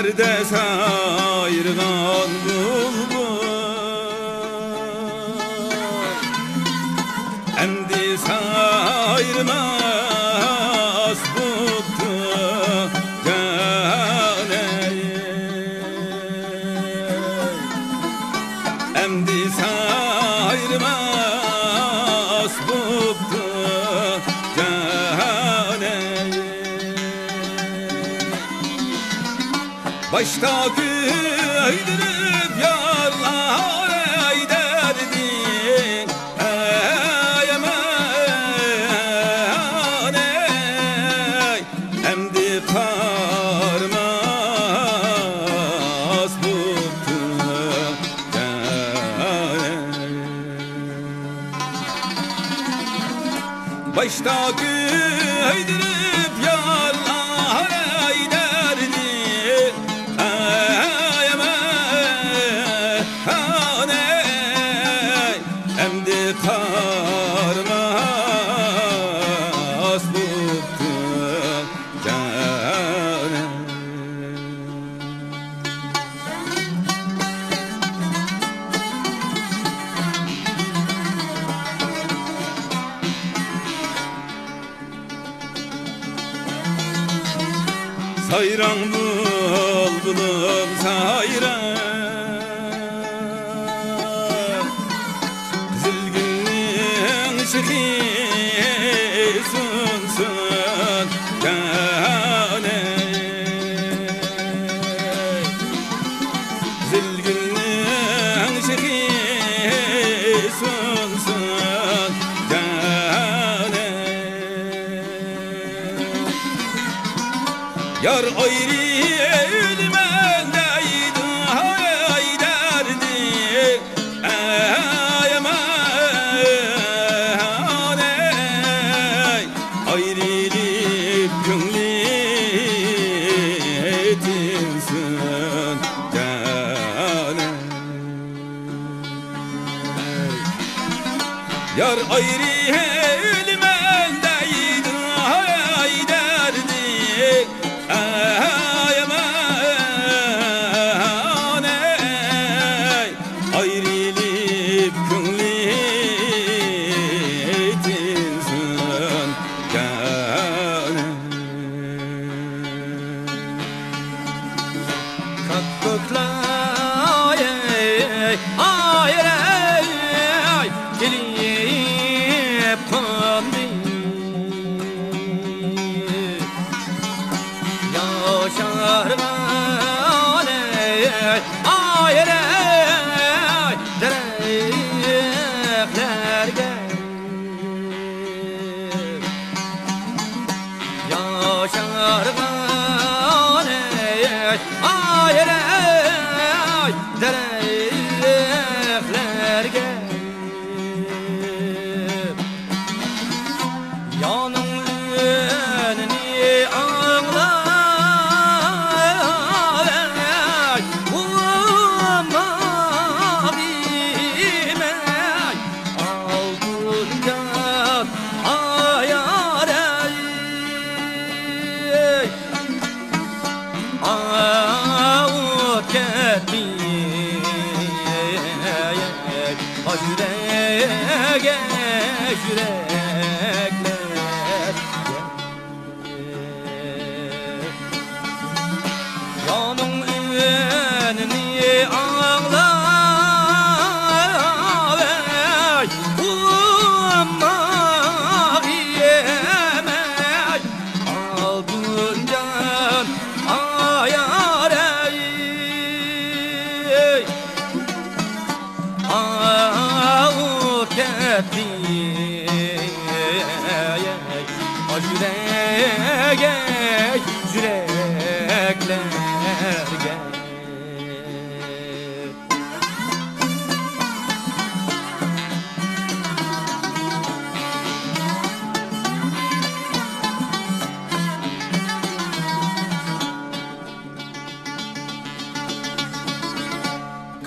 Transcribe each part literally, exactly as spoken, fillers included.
يەردە سايرىغان بۇلبۇل ئەمدى سايرىماس بوپتۇ جانەي. ئەمدى سايرىماس بوپتۇ جانەي. باشتا كۆيدۈرۈپ يارلار ئەي دەردى، ئەي ئەمەن ئەي، ئەمدى قارىماس بوپتۇ جانەي. باشتا كۆيدۈرۈپ يارلار ئەي دەردى، ئەي ئەمەن ئەي، ئەمدى قارىماس بوپتۇ جانەي. سايراڭ بۇلبۇلۇم سايراڭ، قىزىلگۈلنىڭ شېخى سۇنسۇن جانەي. قىزىلگۈلنىڭ شېخى سۇنسۇن جانەي. يار ئايرىلىمەن دەيدۇ ھاي دەردى، ئەي ئەمەن ئەي، ئايرىلىپ كۆڭلى تىنسۇن جانەي. يار ئايرىلىمەن دەيدۇ ھاي دەردى، ئەي ئەمەن ئەي، ئايرىلىپ كۆڭلى تىنسۇن جانەي. كاككۇكلار ئايرى كېلىپ قوندى. ياشارغان ئايرى دەرەخلەرگە ياشارغان ئايرى دەرەخلەرگە يانىڭ ئۈنىنى ئاڭلاي ئۇمماق يېمەي ئالتۇنجان ئايارەي. ئاۋۇت كەتتى ئاشۇرەگە يۈرەكلەر. يانىڭ ئۈنىنى ئاڭلاۋەي، ئۇمماق يېمەي، ئالتۇنجان ئايارەي. ئاۋۇ كەتتى يۈرەك، يۈرەكلەرگە.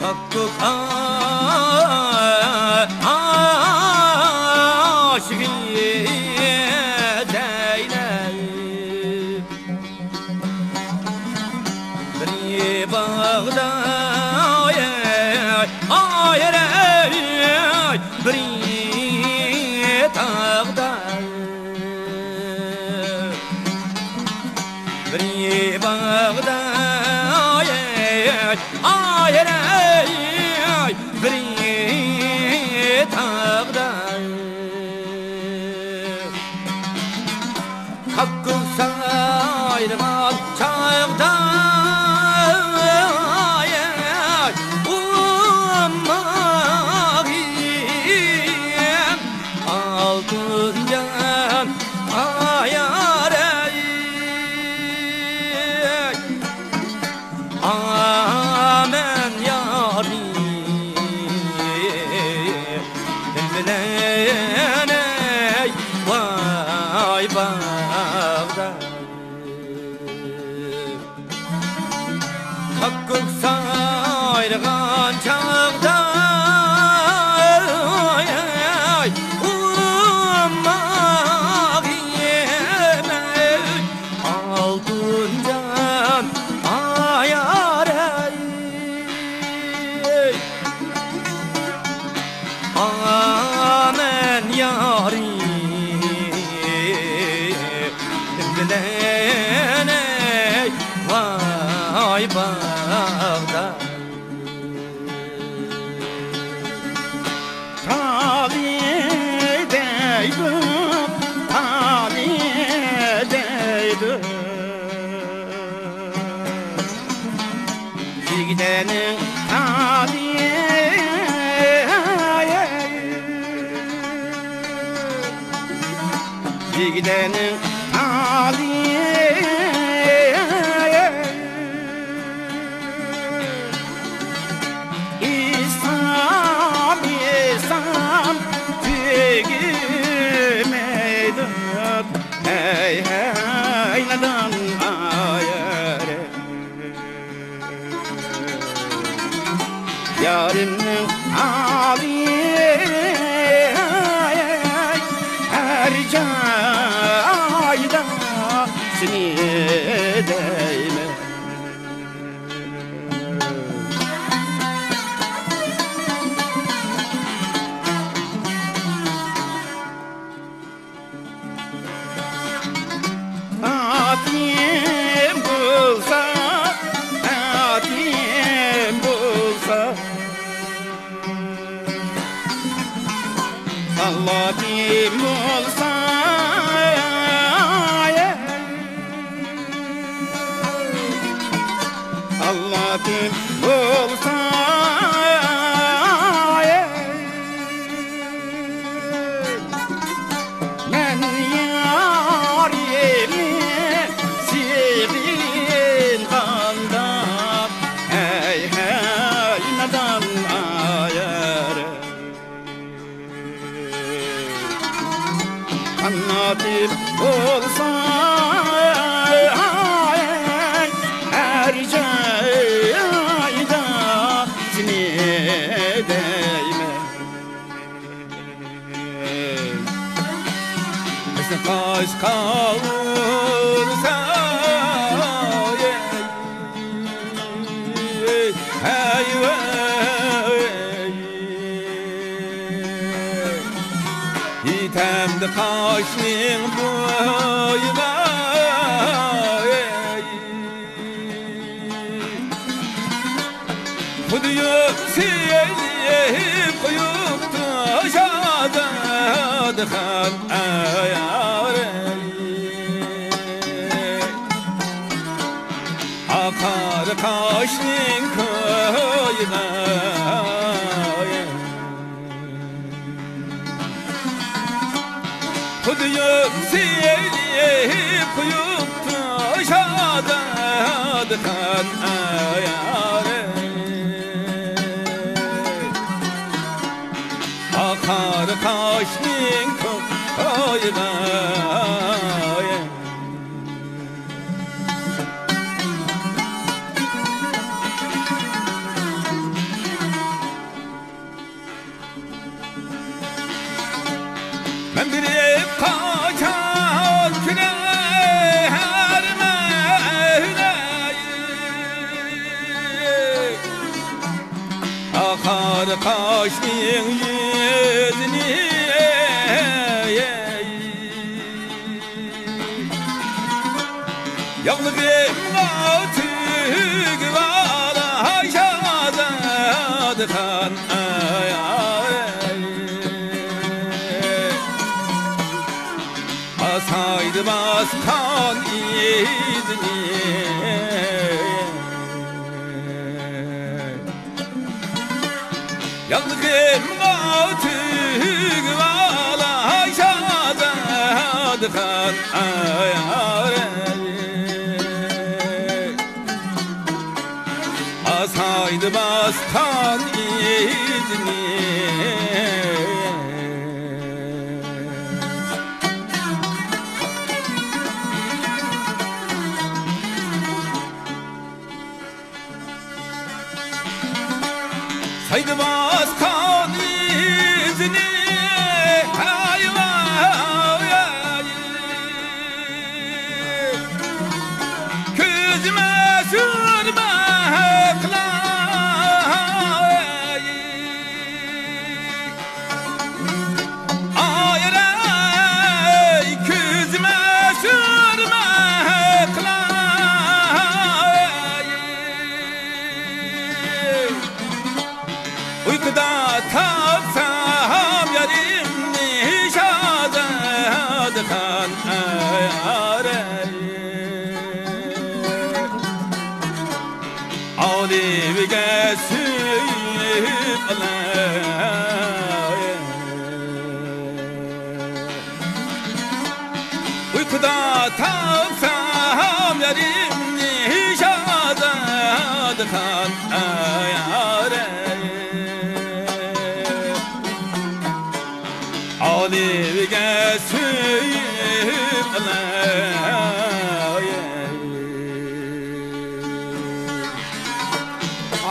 كاككۇك ئاشىقى دەيلەي. كۆك سايرىغان چاغدا، ئۇمماغىم ئالتۇن جان ئايارەي. ئامەن يارىم بىلەن، ئەي ۋاي باغدا. ئاق كۆك سايرىغان چاغدا، ئۇمماغىم ئەي ئالتۇن جان ئايارەي. ئامەن يارىم بىلەن، ئەي ۋاي باغدا. تالى دەيدۇ، تالى دەيدۇ. يىگدەنىڭ تالى، يىگدەنىڭ تالى. ئېيتسام، ئېيتسام تۈگىمەيدۇ. ھەي، ھەي، نادان ئايارى. يارىمنىڭ ھالى ھەر جايدا سېنى دەيمەن. ئاتىم بولسا، ئاتىم بولسا، ئاللاتىم بولسا، ئاللاتىم بولسا، مەن يارىمنى سېغىنغاندا، ھەي، ھەي، نادان ئايارى. قاناتىم بولسا، ھەر جايدا سېنى دەيمەن. بىزنى قاش قاۋۇرسا، ھەي ۋەي، يېتەمدى قاشنىڭ بويىغا. خۇدىيىم سېنى قويۇپتۇ شادادىخان ئايارى. ئاقار قاشنىڭ كويىغا. خۇدىيىم سېنى قويۇپتۇ شادادىخان ئايارى. ئاقار قاشنىڭ كويىغا. مەن بېرىپ قاچان كۈلەر مەۋلاي، ئاقار قاشنىڭ يۈزىنى. ياغلىقىمغا تۈگۈۋالاي شادادىخان ئايارى. ئاساي باسقان ئىزىنى. يانغىمغا تۈگۈۋالاي شازادىخان ئايارى. ئاسايدى باسقان ئىزىنى. سايدى باسقان ئىزىنى، ھاي ۋاي. كۆزۈمە سۈرمە قىلاي. ئايرەي، كۆزۈمە سۈرمە قىلاي. ئۇيقۇدا تاپسام يارىمنى شازادىخان ئايرەي. ئالىۋىگە سۆيۈپ ئالاي. ئۇيقۇدا تاپسام يارىمنى شازادىخان ئايارى. ئالىۋىگە سۆيۈپ ئالاي.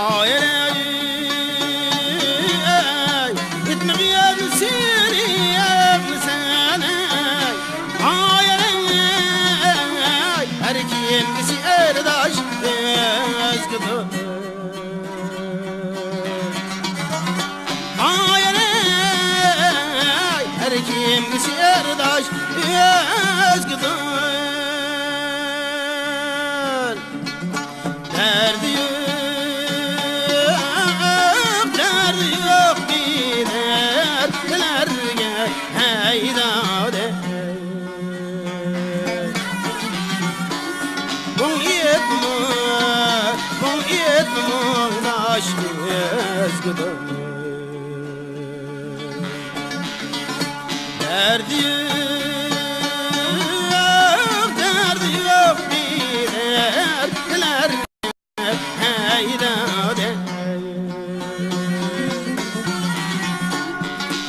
ئايرەي، ئۆتمىگەن سېنى ئەمسەن، ئايرەي، ھەر كىمگە سەرداش ئۆزگىدۇر. ئايرەي، ھەر كىمگە سەرداش ئۆزگىدۇر. دەردى يوق، دەردى يوق بىدەردلەرگە ھەيدادە. مۇڭ ئېيتما، مۇڭ ئېيتما، مۇڭداش ئۆزگىدۇر. دەردى يوق، دەردى يوق بىدەردلەر ھەيدادە.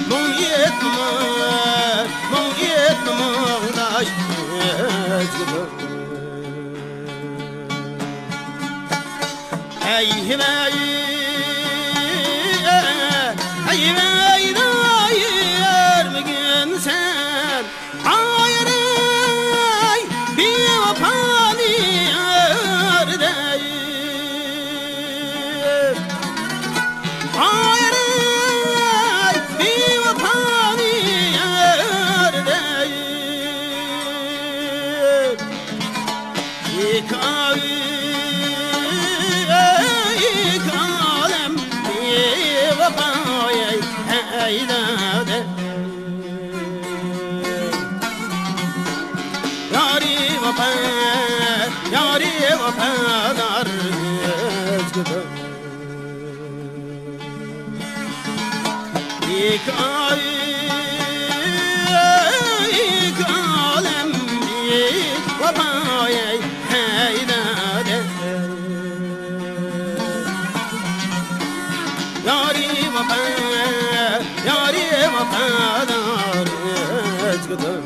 مۇڭ ئېيتما، مۇڭ ئېيتما، مۇڭداش ئۆزگىدۇر. ھەي ۋەي، ھەي ۋەي، دايىرمىگىن سەن ئايرەي، بىۋاپانى ئايرەي. ئايرەي، بىۋاپانى ئايرەي. ئىككى ئاي، ئىككى ئالەم بىۋاپاي ھەيدادە. يارى ۋاپا، يارى ۋاپادار ئۆزگىدۇر. ئىككى ئاي، ئىككى ئالەم بىۋاپاي ھەيدادە. يارى ۋاپا، يارى ۋاپادار ئۆزگىدۇر.